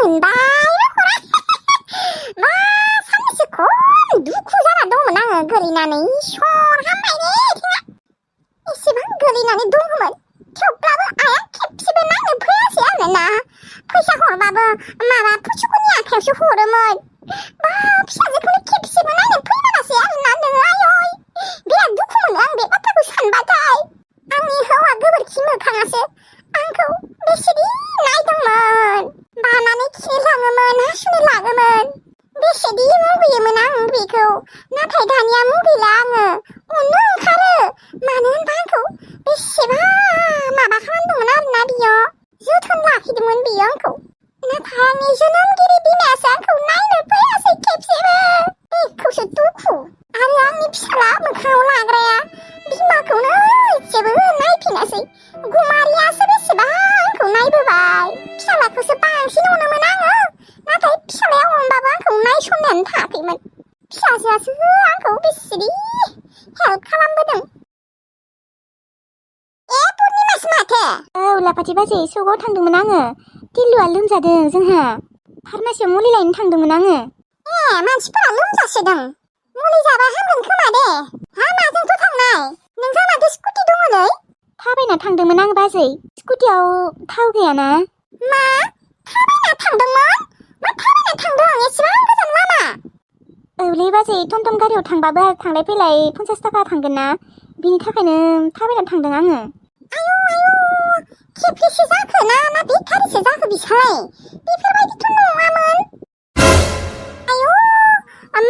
मोनबाय मा साननैसो खम दुखु जाना दंमोन आङो गोलैनानै सर हामबाय दे एसेबां गोलैनानै दंमोन थेवब्लाबो आइया खेबसेबो नायनो फैयासै आरोना फैसा हरबाबो माबा पुसुकुनि आखायावसो हरोमोन बा फिसाजोखौनो खेबसेबो नायनो फैमारासै आरोना नोङो आयै बिराद दुखु मोनो आं बे बाथ्राखौ सानबाथाय आंनि हौवा गोबोरखि मोखाङासो आंखौ बेसेदि नायदोंमोन बानानै खिलाङोमोन हासुनो लाङोमोन बेसेदि मुगैयोमोन आं बेखौ नाथाय दानिया मुगैला आङो अननो ओंखारो मानो होनबा आंखौ बेसेबा माबा खालामदोंमोन आरोना बियो जोथोन लाखिदोंमोन बियो आंखौ नाथाय आंनि जोनोमगिरि बिमायासो आंखौ नायनो फैयासै खेबसेबो बेखौसो दुखु आरो आंनि फिसाला मोखाङाव लाग्राया बिमाखौनो एसेबो नायफिनासै गुमारियासो बेसेबा आंखौ नायबोबाय फिसालाखौसो बांसिन अनोमोन आङो नाथाय फिसालाया अनबाबो आंखौ नायसननायानो थायाखैमोन फिसाजोआसो आंखौ बेसेदि हेल्प खालामबोदों पुर्निमासो माथो औ लाफाथि बाजै सगाव थांदोंमोन आङो टिल्लुआ लोमजादों जोंहा फार्मासियाव मुलि लायनो थांदोंमोन आङो मानसिफोरा लोमजासोदों मुलि जाबा हामगोन खोमा दे माजोंथ' थांनाय नोंहा माथो स्कुटि दङलै थाबायना थांदोंमोन आं बाजै स्कुटियाव थाव गैयाना मा थाबायना थांदोंमोन मा थाबायना थांदों एसेबां गोजान लामा औलै बाजै टमटम गारियाव थांबाबो थांलाय फैलाय 50 थाखा थांगोन ना बिनि थाखायनो थाबायना थांदों आङो आयौ खेबसेसो जाखो ना बेटारिसो जाखो बिसालाय बेफोरबायदिथ' नङामोन आयौ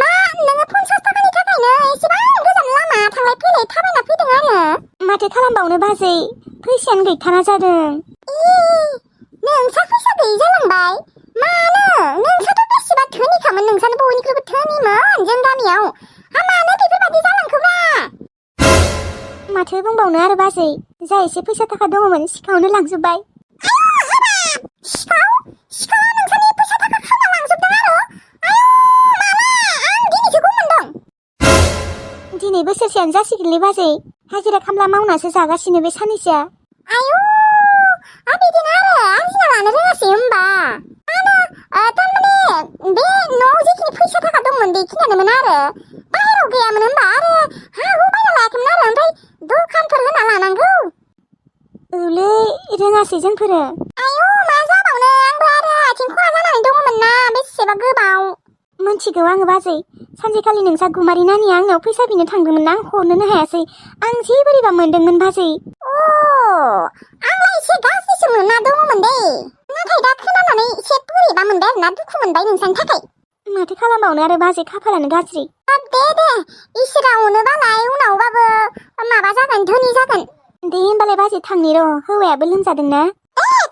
मा नोङो 50 थाखानि थाखायनो एसेबां गोजान लामा थांलाय फैलाय थाबायना फैदों आरो माथो खालामबावनो बाजै फैसायानो गैथारा जादों नोंसा फैसा गैयि जालांबाय मानो नोंसाथ' बेसेबा धोनिखामोन नोंसानो बयनिख्रुइबो धोनिमोन जों गामियाव मानो बेफोरबायदि जालांखोब्रा माथो बुंबावनो आरो बाजै जा एसे फैसा थाखा दङमोन सिखावनो लांजोब्बाय सिखावा नोंसानि फैसा थाखा खावना लांजोबदों आरो माला आं दिनैसो गम मोनदों दिनै बोसोरसेयानो जासिगोनलै बाजै हाजिरा खामला मावनासो जागासिनो बे साननैसोआ बिदिनो आरो आरजिना लानो रोङासै होमबा थारमाने बे न'आव जिखिनि फैसा थाखा दंमोन बेखिनियानोमोन आरो बाहेराव गैयामोन होमबा आरो हा हु बायना लायाखैमोन आरो ओमफ्राय दखानफोर होना लानांगौ औलै रोङासै जोंफोरो मा जाबावनो आंबो आरो आथिं खहा जानानै दङमोन ना बेसेबा गोबाव मोनथिगौ आङो बाजै सानसेखालि नोंसा गुमारि नानिया आंनाव फैसा बिनो थांदोंमोन ना हरनोनो हायासै आं जे बोरैबा मोनदोंमोन बाजै आंलाय एसे गाज्रिसो मोनना दङमोन दे नाथाय दा खोनानानै एसे बोरैबा मोनबाय आरोना दुखु मोनबाय नोंसानि थाखाय माथो खालामबावनो आरो बाजै खाफालानो गाज्रि दे इसोरा अनोबालाय उनावबाबो माबा जागोन धोनि जागोन दे होमबालाय बाजै थांनि र' हौवायाबो लोमजादोंना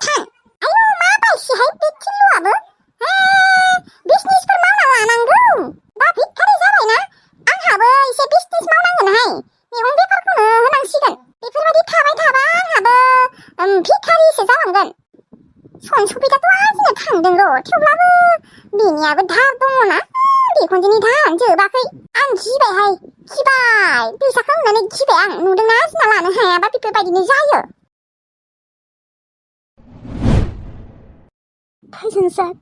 थां मा बायसिहाय बे टिल्लुआबो बिजनेसफोर मावना लानांगौ दा भिखारि जाबायना आंहाबो एसे बिजनेस मावनांगोनहाय मैगं बेफारखौनो होनांसिगोन बेफोरबायदि थाबाय थाबा आंहाबो भिखारिसो जालांगोन सन सुबिदाथ' आरजिनो थांदों र' थेवब्लाबो बेनियाबो धार दङना बिखुनजोनि धारानो जोबाखै आं गिबाय फैसाखौ होननानै गिबाय आं नुदोंना आरजिना लानो हायाबा बेफोरबायदिनो जायो फोजोंसार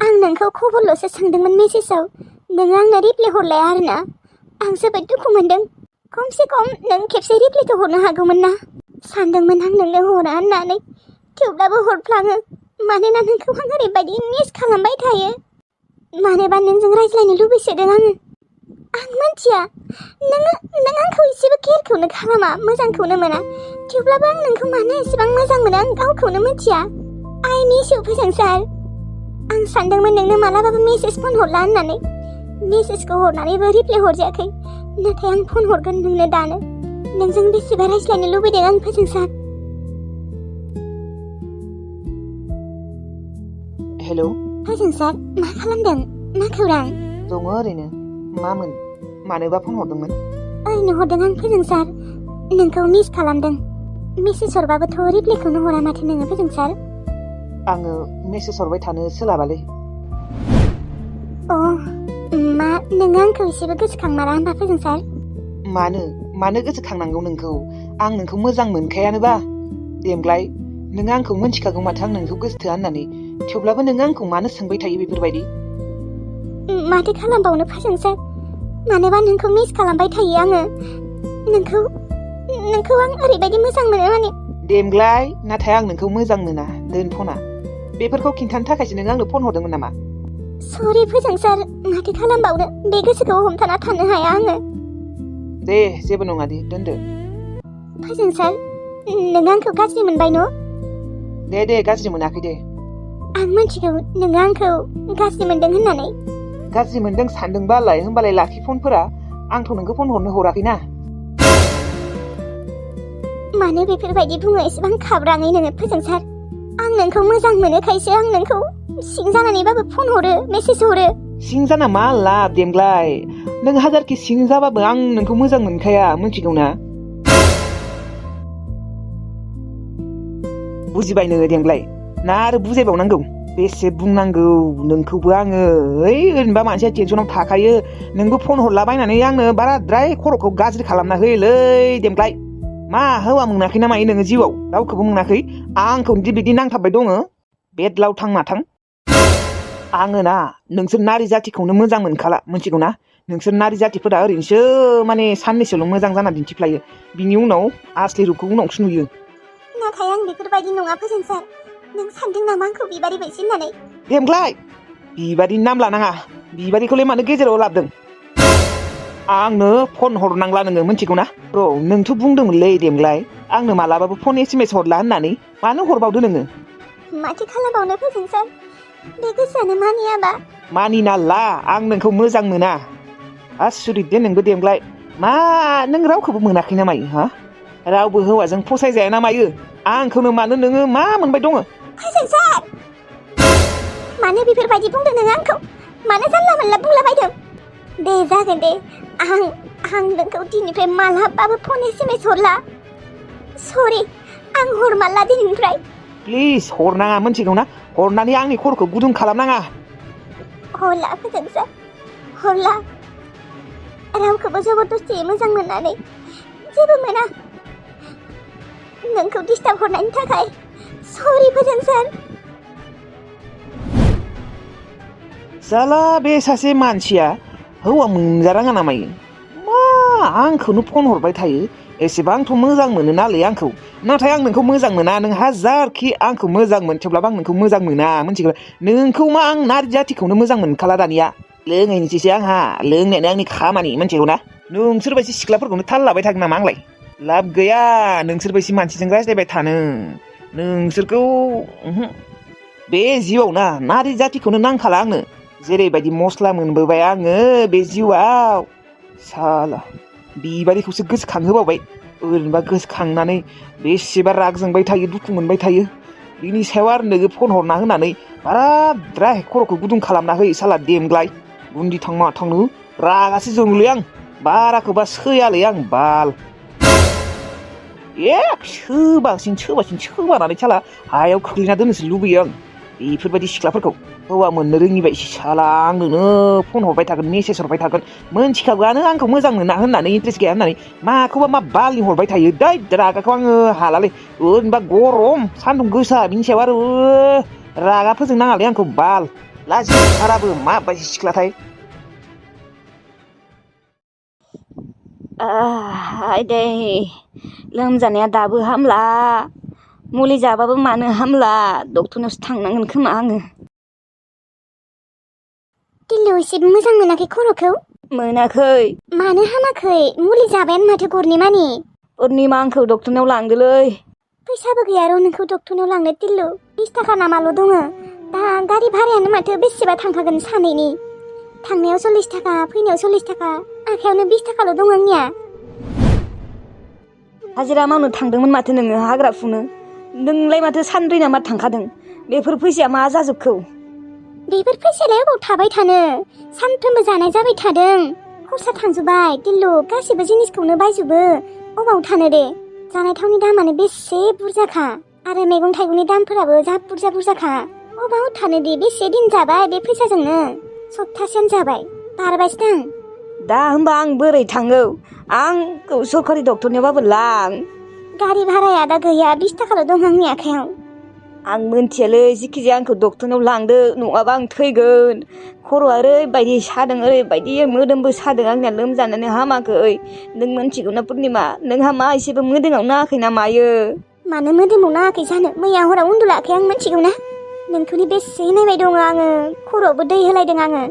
आं नोंखौ खबरल'सो सोंदोंमोन मेसेजाव नों आंनो रिप्लाय हरलाया आरोना आं जोबोद दुखु मोनदों खमसे खम नों खेबसे रिप्लायथ' हरनो हागौमोन ना सानदोंमोन आं नोंनो हरा होननानै थेवब्लाबो हरफ्लाङो मानोना नोंखौ आं ओरैबायदि मिस खालामबाय थायो मानोबा नोंजों रायज्लायनो लुबैसोदों आं मिथिया नों आंखौ एसेबो केयारखौनो खालामा मोजांखौनो मोना थेवब्लाबो आं नोंखौ मानो एसेबां मोजां मोनो आं गावखौनो मिथिया आइ मिस इउ फोजोंसार आं सानदोंमोन नोंनो मालाबाबो मेसेज फन हरला होननानै मेसेजखौ हरनानैबो रिप्लाय हरजायाखै नाथाय आं फन हरगोन नोंनो दानो नोंजों बेसेबा रायज्लायनो लुबैदों आं फोजोंसार हेलौ फोजोंसार मा खालामदों मा खौरां दङ ओरैनो मामोन मानोबा फन हरदोंमोन ओरैनो हरदों आं फोजोंसार नोंखौ मिस खालामदों मेसेज हरबाबोथ' रिप्लायखौनो हरा माथो नोङो फोजोंसार आङो मेसेज हरबाय थानो सोलाबालै मा नों आंखौ एसेबो गोसोखांमारा होनबा फोजोंसार मानो गोसोखांनांगौ नोंखौ आं नोंखौ मोजां मोनखायानोबा देमग्लाय नों आंखौ मोनथिखागौ माथो आं नोंखौ गोसोथोआ होननानै थेवब्लाबो नों आंखौ मानो सोंबाय थायो बेफोरबायदि? माथो खालामबावनो फोजोंसार, मानोबा नोंखौ मिस खालामबाय थायो आङो। नोंखौ आं ओरैबायदि मोजां मोनो माने। देमग्लाय, नाथाय आं नोंखौ मोजां मोना। दोन फना। बेफोरखौ खिन्थानो थाखायसो नों आंनो फन हरदोंमोन नामा? सरि फोजोंसार, माथो खालामबावनो, बे गोसोखौ हमथाना थानो हाया आङो। दे, जेबो नङा दे, दोनदो। फोजोंसार, नों आंखौ गाज्रि मोनबाय न'? दे, गाज्रि मोनाखै दे। आं मिथिगौ नोङो आंखौ गाज्रि मोनदों होननानै। गाज्रि मोनदों होमबालाय लाखि फनफोरा। आंथ' नोंखौ फन हरनो हराखैना। मानो बेफोरबायदि बुङो एसेबां खाब्राङै नोङो फोजोंसार? आं नोंखौ मोजां मोनोखायसो आं नोंखौ सिं जानानैबाबो फन हरो, मेसेज हरो। सिं जाना मा लाब देमग्लाय? नों हाजारखि सिं जाबाबो आं नोंखौ मोजां मोनखाया, मिथिगौ ना? बुजिबाय नोङो देमग्लाय? ना आरो बुजायबावनांगौ? बेसे बुंनांगौ नोंखौबो आङो। ओरैनोबा मानसिया टेनसनाव थाखायो। नोंबो फन हरलाबायनानै आंनो बाराद्राय खर'खौ गाज्रि खालामना होयोलै देमग्लाय। मा हौवा मोनाखै ना मायो नोङो जिउआव? रावखौबो मोनाखै? आंखौ बिदि नांथाबबाय दङ? बेदलाव थां माथां। आङो ना नोंसोर नारि जातिखौनो मोजां मोनखाला, मिथिगौ ना? नोंसोर नारि जातिफोरा ओरैनोसो माने साननैसोल' मोजां जाना दिन्थिफ्लायो। बिनि उनाव आसलि रुपखौ उनावसो नुयो। नाथाय आं बेफोरबायदि नङा फोजोंसार। नों सानदों नामा आंखौ बिबारि बायसि होननानै? देमग्लाय, बिबादिनि नाम लानाङा। बिबादिखौलाय मानो गेजेराव लाबोदों? आंनो फन हरनांला नोङो, मिथिगौ ना? नोंथ' बुंदोंमोनलै देमग्लाय, आंनो मालाबाबो फन SMS हरला होननानै। मानो हरबावदो नोङो? माथो खालामबावनो फोजोंसार, बे गोसोआनो मानियाबा। मानिना ला, आं नोंखौ मोजां मोना। आसुरित दे नोंबो देमग्लाय। मा नों रावखौबो मोनाखै ना मायो हा? रावबो हौवाजों फसायजाया ना मायो? आंखौनो मानो नोङो मा मोनबाय दङ? फोजोंसार, मानो बेफोरबायदि बुंदों नोङो आंखौ? मानो जानला मोनला बुंलाबायदों? दे जागोन दे, आं नोंखौ दिनैनिफ्राय मालाबाबो फन SMS हरला। सरि, आं हरमारला दिनैनिफ्राय। प्लिज हरनाङा, मिथिगौ ना? हरनानै आंनि खर'खौ गुदुं खालामनाङा। हरला फोजोंसार, हरला। रावखौबो जबरदस्ति मोजां मोननानै जेबो मोना। नोंखौ डिस्टार्ब हरनायनि थाखाय सरि फोजोंसार। साला बे सासे मानसिया हौवा मोनजाराङा ना मायो? मा आंखौनो फन हरबाय थायो? एसेबांथ' मोजां मोनो नालै आंखौ। नाथाय आं नोंखौ मोजां मोना। नों हाजारखि आंखौ मोजां मोन, थेवब्लाबो आं नोंखौ मोजां मोना, मिथिगौ? नोंखौ मा आं नारि जातिखौनो मोजां मोनखाला दानिया। लोंहैनोसैसो आंहा, लोंनायानो आंनि खामानि, मिथिगौ ना? नोंसोरबायदि सिख्लाफोरखौनो थाल लाबाय थागोन नामा आंलाय? लाब गैया नोंसोरबायदि मानसिजों रायज्लायबाय थानो। नोंसोरखौ बे जिउआव ना नारि जातिखौनो नांखाला आंनो। जेरैबायदि मस्ला मोनबोबाय आङो बे जिउआव, साला बिबादिखौसो गोसोखांहोबावबाय। ओरैनोबा गोसोखांनानै बेसेबा राग जोंबाय थायो, दुखु मोनबाय थायो। बिनि सायाव आरो नोङो फन हरना होनानै बाराद्राय खर'खौ गुदुं खालामना होयो साला देमग्लाय। गुन्दि थां मा थांनो रागासो जोङोलै आं। बाराखौबा सैयालै आं बाल। सोबानानै साला हायाव खोख्लैना दोननोसो लुबैयो आं बेफोरबायदि सिख्लाफोरखौ। हौवा मोननो रोङिबाय साला आंनोनो फन हरबाय थागोन, मेसेज हरबाय थागोन। मोनथिखागौआनो आंखौ मोजां मोना होननानै, इन्ट्रेस्ट गैया होननानै। माखौबा मा बालनि हरबाय थायो। दै रागाखौ आङो हालालै। ओरैनोबा गरम सान्दुं गोसा, बिनि सायाव आरो रागा फोजोंनाङालै आंखौ बाल। लाजि ओंखाराबो माबायदि सिख्लाथाय। आइदै लोमजानाया दाबो हामला। मुलि जाबाबो मानो हामला? डक्टरनावसो थांनांगोन खोमा आङो। दिल्लु एसेबो मोजां मोनाखै खर'खौ? मोनाखै। मानो हामाखै? मुलि जाबायानो माथो गरनै मानि। अरनिमा आंखौ डक्टरनाव लांदोलै। फैसाबो गैया र' नोंखौ डक्टरनाव लांनो दिल्लु। 20 थाखा नामाल' दङ। दा गारि भारायानो माथो बेसेबा थांखागोन सानैनि। थांनायाव 40 थाखा, फैनायाव 40 थाखा। आखायावनो 20 थाखाल' दं आंनिया। हाजिरा मावनो थांदोंमोन माथो नोङो हाग्रा फुनो? नोंलाय माथो सानब्रै नामा थांखादों? बेफोर फैसाया मा जाजोबखौ? बेफोर फैसायालाय अबाव थाबाय थानो? सानफ्रोमबो जानाय जाबाय थादों। खरसा थांजोबबाय दिल्लु, गासिबो जिनिसखौनो बायजोबो। अबाव थानो दे? जानाय थावनि दामानो बेसे बुरजाखा, आरो मैगं थाइगंनि दामफोराबो जा बुरजाखा। अबाव थानो दे? बेसे दिन जाबाय बे फैसाजोंनो? सप्तासेयानो जाबाय, बारबायसो दां। दा होमबा आं बोरै थाङो? आंखौ सरकारि डक्टरनियावबाबो लां। गारि भाराया दा गैया, 20 थाखाल' दं आंनि आखायाव। आं मोनथियालै जिखिजाया आंखौ डक्टरनाव लांदो नङाबा आं थैगोन खर'आ ओरैबायदि सादों ओरैबायदि मोदोमबो सादों आंनिया लोमजानानै हामाखै नों मोनथिगौ ना पुर्निमा नोंहा मा एसेबो मोदोमाव नाङाखै ना मायो मानो मोदोमाव नाङाखै जानो मैया हराव उन्दुलाखै आं मिथिगौ ना नोंखौनि बेसे नायबाय दङ आङो खर'आवबो दै होलायदों आङो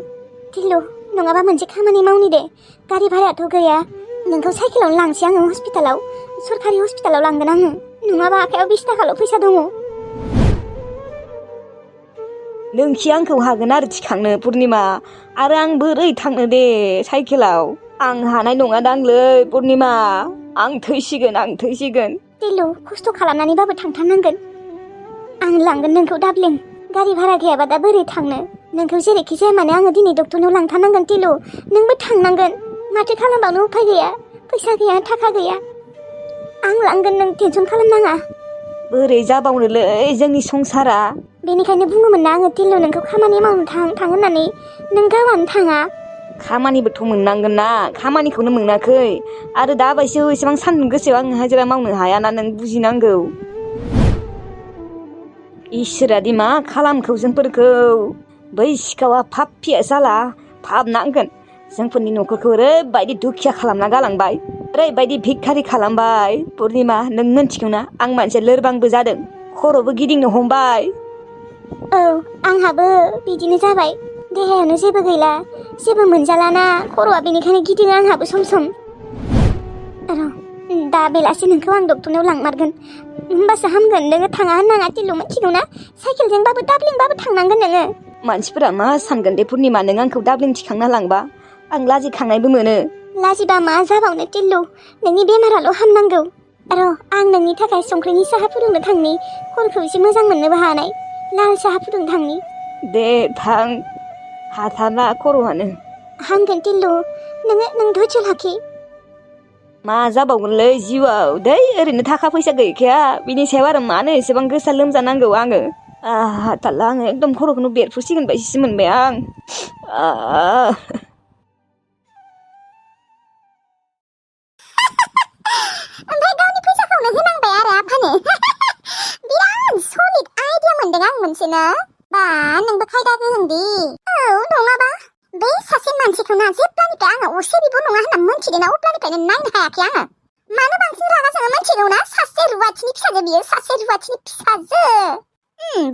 टिल्लु नङाबा मोनसे खामानि मावनि दे गारि भारायाथ' गैया नोंखौ साइकेलावनो लांसै आङो हस्पिटालाव सरकारि हस्पिटालाव लांगोन आङो नङाबा आखायाव 20 थाखाल' फैसा दङ नोंखि आंखौ हागोन आरो थिखांनो पुर्निमा आरो आं बोरै थांनो दे साइकेलाव आं हानाय नङा दांलै पुर्निमा आं थैसिगोन टिल्लु खस्थ' खालामनानैबाबो थांथारनांगोन आं लांगोन नोंखौ डाब्लिं गारि भारा गैयाबा दा बोरै थांनो नोंखौ जेरैखि जाया मानो आङो दिनै डक्टरनाव लांथारनांगोन टिल्लु नोंबो थांनांगोन माथो खालामबावनो उफाय गैया फैसा गैया थाखा गैया आं लांगोन नों टेनसन खालामनाङा बोरै जाबावनोलै जोंनि संसारा बेनिखायनो बुङोमोन ना आङो टिल्लु नोंखौ खामानि मावनो थां होननानै नों गावानो थाङा खामानिबोथ' मोननांगोन ना खामानिखौनो मोनाखै आरो दाबायसो एसेबां सान्दुं गोसायाव आं हाजिरा मावनो हायाना नों बुजिनांगौ इसोरादि मा खालामखौ जोंफोरखौ बै सिखावा फाप्पिया जाला फाबनांगोन जोंफोरनि न'खरखौ ओरैबायदि दुखिया खालामना गालांबाय ओरैबायदि भिखारि खालामबाय पुर्निमा नों मिन्थिगौ ना आं मानसिया लोरबांबो जादों खर'बो गिदिंनो हमबाय औ आंहाबो बिदिनो जाबाय देहायानो जेबो गैला जेबो मोनजालाना खर'आ बेनिखायनो गिदिङो आंहाबो सम र' दा बेलासि नोंखौ आं डक्टरनाव लांमारगोन होमबासो हामगोन नोङो थाङा होननाङा टिल्लु मिथिगौ ना साइकेलजोंबाबो डाब्लिंबाबो थांनांगोन नोङो मानसिफोरा मा सानगोन दे पुर्निमा नों आंखौ डाब्लिं थिखांना लांबा आं लाजिखांनायबो मोनो लाजिबा मा जाबावनो टिल्लु नोंनि बेमाराल' हामनांगौ र' आं नोंनि थाखाय संख्रिनि साहा फुदुंनो थांनि खर'खौ एसे मोजां मोननोबो हानाय लाल साहा फुदुंनो थांनि दे थां हाथारला खर'आनो हामगोन टिल्लु नों धैर्य लाखि मा जाबावगोनलै जिउआव दै ओरैनो थाखा फैसा गैखाया बिनि सायाव आरो मानो एसेबां गोसा लोमजानांगौ आङो हाथारला आङो एकदम खर'खौनो बेरफ्रुसिगोन बायदिसो मोनबाय आं ओमफ्राय गावनि फैसाखौनो होनांबाय आरो आफानो बिराद सलिड आइडिया मोनदों आं मोनसेनो बा नोंबो खायदा गोरोंदि औ नङाबा बे सासे मानसिखौना जेब्लानिफ्राय आङो असे बिब' नङा होनना मोनथिदों ना अब्लानिफ्रायनो नायनो हायाखै आङो मानो बांसिन रागा जोङो मोनथिगौ ना सासे रुवाथिनि फिसाजो बियो सासे रुवाथिनि फिसाजो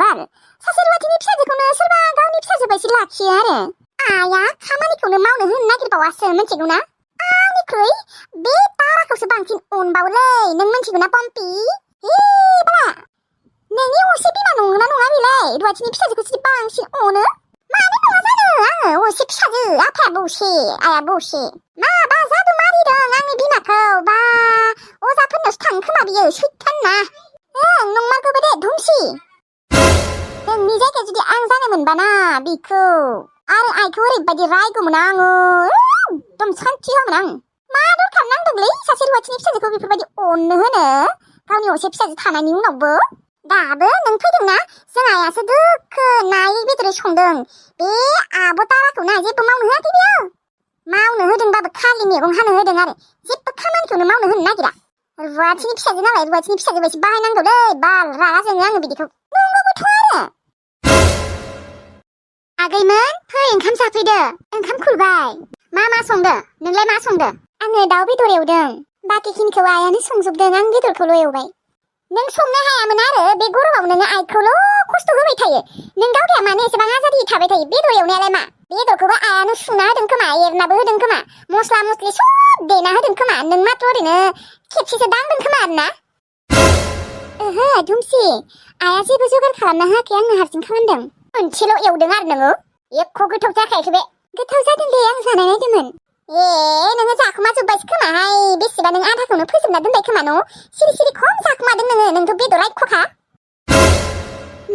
बार सासे रुवाथिनि फिसाजोखौनो सोरबा गावनि फिसाजो बायदि लाखियो आरो आइया खामानिखौनो मावनो होनो नागिरबावासो मोनथिगौ ना आंनिख्रुइ बे ताराखौसो बांसिन अनबावोलै नों मोनथिगौ ना पम्पि बाला नोंनि असे बिमा नंगौना नङा बेलाय रुवाथिनि फिसाजोखौसो बांसिन अनो मानो नङा जानो आङो असे फिसाजो आफाया बौसे आइया बौसे माबा जादु मारिदों आंनि बिमाखौ बा अजाफोरनावसो थाङो खोमा बियो सैथान ना नंमारगौबो दे धुमसि नोंनि जायगायाव जुदि आं जानो मोनबाना बिखौ आरो आइखौ ओरैबायदि रायगौमोन आङो एकदम सान्थि होगौमोन आं मा दरखार नांदोंलै सासे रुवाथिनि फिसाजोखौ बेफोरबायदि अननो होनो गावनि असे फिसाजो थानायनि उनावबो दाबो नों फैदोंना जों आइयासो दोखो नायै बेदरै संदों बे आब' ताराखौना जेबो मावनो होआखै बियो मावनो होदोंबाबो खालि मैगं हानो होदों आरो जेबो खामानिखौनो मावनो होनो नागिरा रुवाथिनि फिसाजो नालाय रुवाथिनि फिसाजो बायदि बाहायनांगौलै बाल रागा जोङो आङो बिदिखौ नंगौबोथ' आरो आगैमोन फै ओंखाम जाफैदो ओंखाम खुरबाय मा संदो नोंलाय मा संदो आङो दाउ बेदर एवदों बाखिखिनिखौ आइयानो संजोबदों आं बेदरखौल' एवबाय नों संनो हायामोन आरो बे गरमाव नोङो आइखौल' खस्थ' होबाय थायो नों गावदाया मानो एसेबां आजादि थाबाय थायो बेदर एवनायालाय मा बेदरखौबो आइयानो सुना होदों खोमा एरनाबो होदों खोमा मस्ला मस्लि सब देना होदों खोमा नों मात्र ओरैनो खेबसेसो दांदों खोमा आरोना ओहो धुमसि आइया जेबो जगार खालामना होआखै आंनो हारसिं खालामदों मोनसेल' एवदों आरो नोङो एख' गोथाव जाखायाखै बे गोथाव जादों दे आं जानाय नायदोंमोन नोङो जाखोमा जोब्बायसो खोमाहाय बेसेबा नों आधाखौनो फोजोबना दोनबाय खोमा न' सिरि सिरि खम जाखोमादों नोंथ' बेदर रायख'खा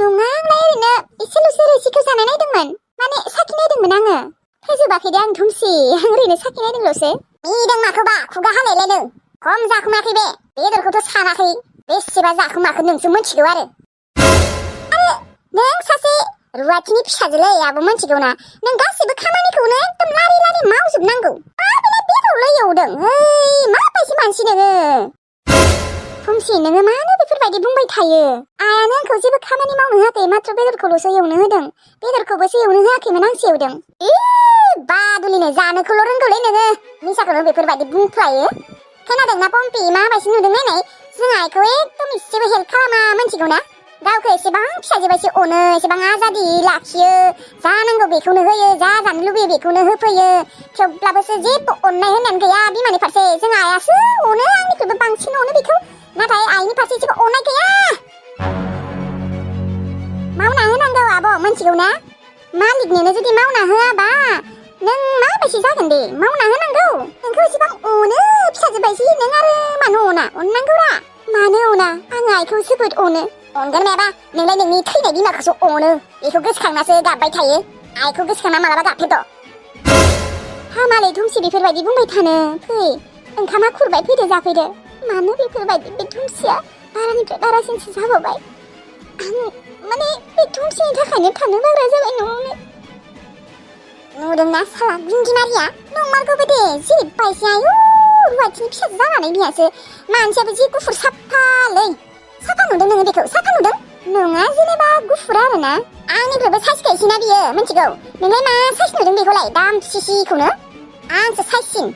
नङा आंलाय ओरैनो एसेल'सो रोसिखौ जानाय नायदोंमोन माने साखि नायदोंमोन आङो फोजोबाखै दे आं धुमसि आं ओरैनो साखि नायदोंल'सो मिदों माखौबा खुगा हालायलायनो खम जाखोमाखै बे बेदरखौथ' सानाखै बेसेबा जाखोमाखो नोंसो मिथिगौ आरो नों सासे रुवाथिनि फिसाजोलै आबो मिथिगौ ना नों गासिबो खामानिखौनो एकदम लारि लारि मावजोबनांगौ बेदरल' एवदों माबायदि मानसि नोङो खोमसि नोङो मानो बेफोरबायदि बुंबाय थायो आइयानो आंखौ जेबो खामानि मावनो होआखै मात्र बेदरखौल'सो एवनो होदों बेदरखौबोसो एवनो होआखैमोन आंसो एवदों बादुलिनो जानोखौल' रोंगौलै नोङो मिसाखौनो बेफोरबायदि बुंफ्लायो खोनादोंना पम्पि माबायदि नुदों नायनाय जों आइखौ एकदम एसेबो हेल्प खालामा मिथिगौ ना गावखौ एसेबां फिसाजो बायदि अनो एसेबां आजादि लाखियो जा नांगौ बेखौनो होयो जा जानो लुबैयो बेखौनो होफैयो थेवब्लाबोसो जेबो अननाय होननानै गैया बिमानि फारसे जों आइयासो अनो आंनिख्रुइबो बांसिन अनो बेखौ नाथाय आइनि फारसे जेबो अननाय गैया मावना होनांगौ आब' मिथिगौ ना मालिकनोनो जुदि मावना होआबा नों माबायदि जागोन दे मावना होनांगौ नोंखौ एसेबां अनो फिसाजो बायदि नों आरो मानो अना अननांगौरा मानो अना आं आइखौ जोबोद अनो अनगोन माबा नोंलाय नोंनि थैनाय बिमाखौसो अनो बेखौ गोसोखांनासो गाबबाय थायो आइखौ गोसोखांना मालाबा गाबफेरद' हामालै थुमसि बेफोरबायदि बुंबाय थानो फै ओंखामा खुरबाय फैदो जाफैदो मानो बेफोरबायदि बे थुमसिया बारानिफ्राय बारासिनसो जाबावबाय आं माने बे थुमसिनि थाखायनो थानो बाग्रा जाबाय न'आवनो नुदोंना साला गुंगिमारिया नंमारगौबो दे जेरैबायदि आयु रुवाथिनि फिसाजो जानानै बिहासो मानसियाबो जि गुफुर साफालै साफा नुदों नोङो बेखौ साफा नुदों नङा जेनेबा गुफुर आरोना आंनिफ्रायबो साइजखायसिना बियो मिथिगौ नोंलाय मा साइज नुदों बेखौलाय दाम सिसिखौनो आंसो साइजसिन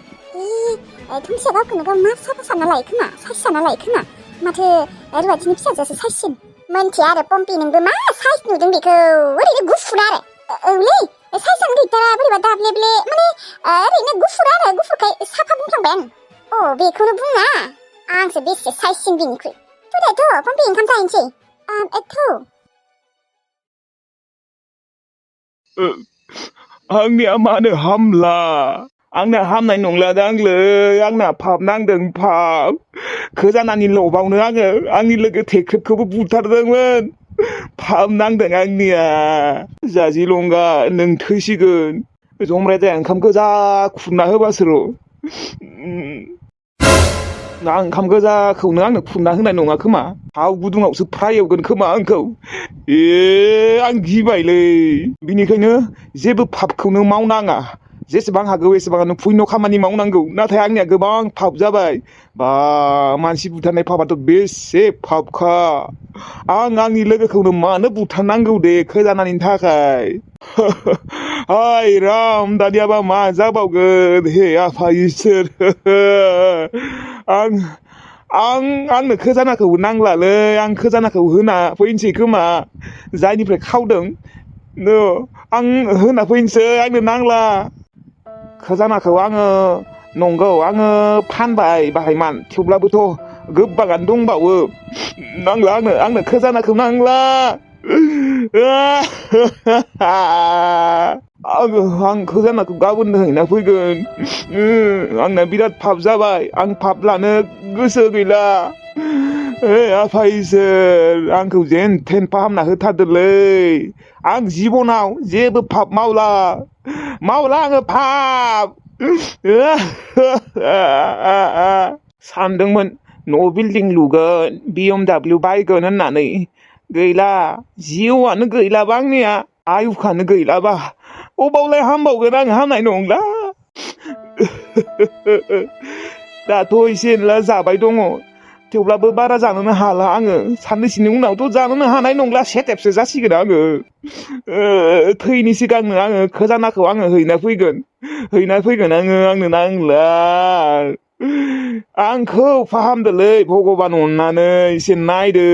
थुमसिया गावखौनो गाव मा साफा सानना लायो खोमा साइज सानना लायो खोमा माथो रुवाथिनि फिसाजोआसो साइजसिन मोनथिया आरो पम्पि नोंबो मा साइज नुदों बेखौ ओरैनो गुफुर आरो औलै साइजआनो गैथारा बोरैबा दाब्लेब्ले माने ओरैनो गुफुर आरो गुफुरखाय साफा बुंफ्लांबाय आं बेखौनो बुङा आंसो बेसे साइजसिन बिनिख्रुइ फैदोथ' पम्पि ओंखाम जाहैनोसै आंनिया मानो हामला आंना हामनाय नंला दांलै आंना पाप नांदों पाप खोजानानि लबावनो आङो आंनि लोगो थेख्रेबखौबो बुथारदोंमोन पाप नांदों आंनिया जाजि लंगा नों थैसिगोन जमराय जाया ओंखाम गोजा खुरना होबासो र' ना ओंखाम गोजाखौनो आंनो खुरना होनाय नङा खोमा थाव गुदुङावसो फ्राय एवगोन खोमा आंखौ आं गिबायलै बिनिखायनो जेबो पापखौनो मावनाङा जेसेबां हागौ एसेबांनो पुण्य खामानि मावनांगौ नाथाय आंनिया गोबां पाप जाबाय बा मानसि बुथारनाय पापाथ' बेसे पापखा आं आंनि लोगोखौनो मानो बुथारनांगौ दे खोजानायनि थाखाय हाय राम दानियाबा मा जाबावगोन हे आफा इसोर आंनो खोजानाखौबो नांलालै आं खोजानाखौ होना फैनोसै खोमा जायनिफ्राय खावदों आं होना फैनोसै आंनो नांला खोजानाखौ आङो नंगौ आङो फानबाय बाहायमान थेवब्लाबोथ' गोबाङानो दंबावो नांला आंनो खोजानाखौ नांला आं खोजानाखौ गाबोन हैना फैगोन आंना बिराद पाप जाबाय आं पाप लानो गोसो गैला आफा इसोर आंखौ जेन थेन फाहामना होथारदोलै आं जिबनाव जेबो पाप मावला आङो पाप सानदोंमोन न' बिल्डिं लुगोन BMW बायगोन होननानै गैला जिउआनो गैलाबा आंनिया आयुखानो गैलाबा अबावलाय हामबावगोन आं हामनाय नंला दाथ' एसे एनला जाबाय दङ थेवब्लाबो बारा जानोनो हाला आङो साननैसोनि उनावथ' जानोनो हानाय नंला सेटेपसो जासिगोन आङो थैनि सिगांनो आङो खोजानाखौ आङो हैना फैगोन आंनो नांला आंखौ फाहामदोलै भगबान अननानै एसे नायदो